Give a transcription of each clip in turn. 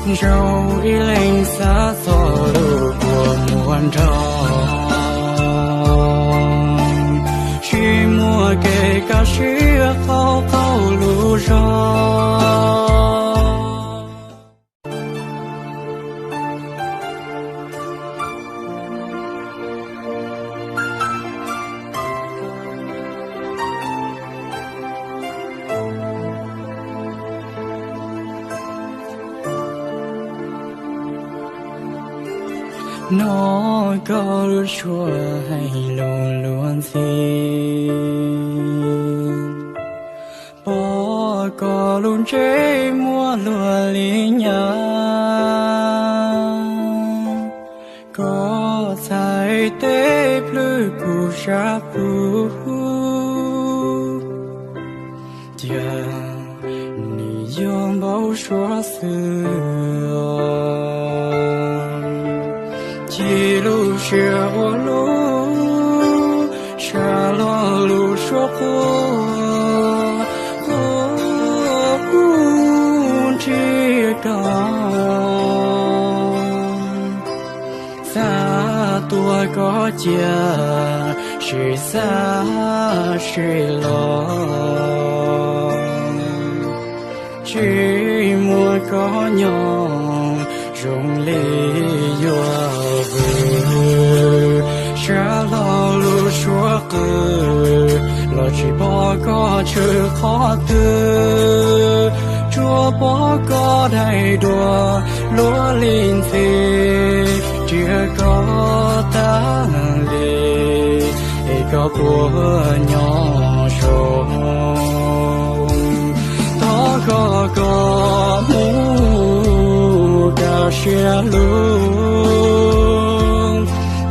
Zoo ib leeg xav txog lub kua muag nrog, tsis muaj kev kaj siab qhov qaug lub zog. Hnov koj lub suab hais lus luag ntxhi, pom koj lub ntsej muag luag li nyab, koj txhais tes plhws kuv sab plhu, cia nws yog npau suav xwb. Ci lub siab ua lub sab lo lub suab quaj, quaj nrhiav koj. Xav tuaj koj cia, sim xav sim los, tsis muaj koj nyob zoo li yuav vwm. Sab lo lub suab qw los tsis pom koj tshwm qhov twg, tsuas pom koj daim duab luag li ntxhi, nrhiav koj tag li, es koj puas nyob zoo? Thov koj koj mus kaj siab lug,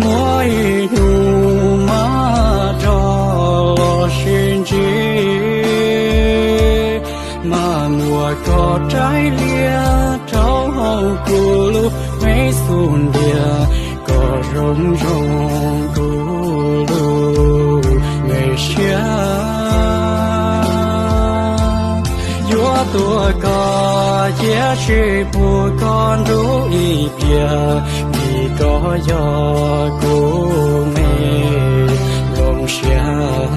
muaj ib hnub maj rog los sib ntsib, maj muab koj raws li rau hauv kuv lub me xub ntiag, kom zoo zoo kuv lub me siab. Yuav tuaj koj cia sim pub koj nrug ib pliag, vim koj yog kuv me lub siab.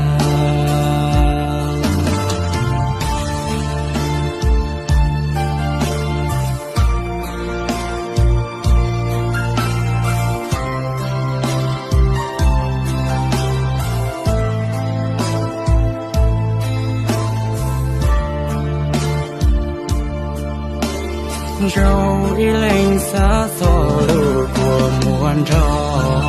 Zoo ib leeg xav txog lub kua muag nrog,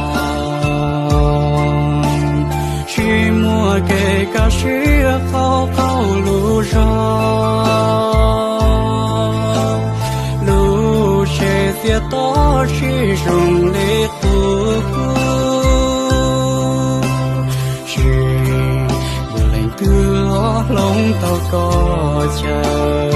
tsis muaj kev kaj siab qhov qaug lub zog. Lub tsev txias to tsis zoo li qub, tsis muaj leej twg los hloov tau koj chaw.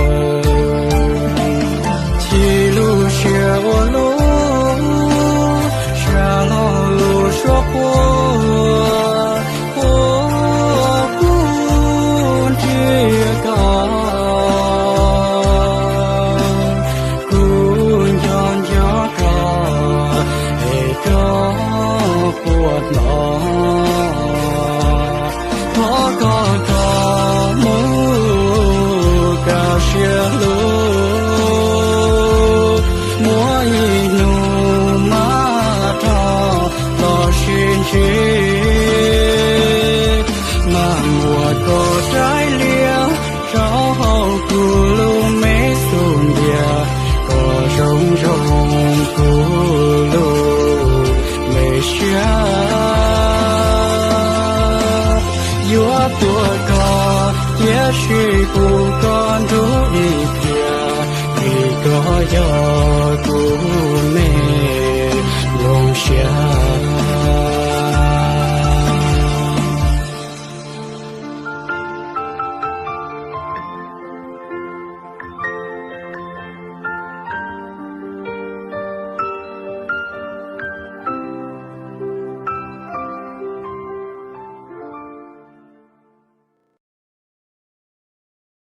Ci lub siab ua lub sab lo lub suab quaj, quaj nrhiav koj. Kuv nco nco koj, es koj puas hnov? Thov koj koj mus kaj siab lug, muaj ib hnub maj rog los sib ntsib, maj muab koj raws li rau hauv kuv lub me xub ntiag, kom zoo zoo kuv lub me siab. Yuav tuaj koj cia sim pub koj nrug ib pliag, vim koj yog kuv me lub siab.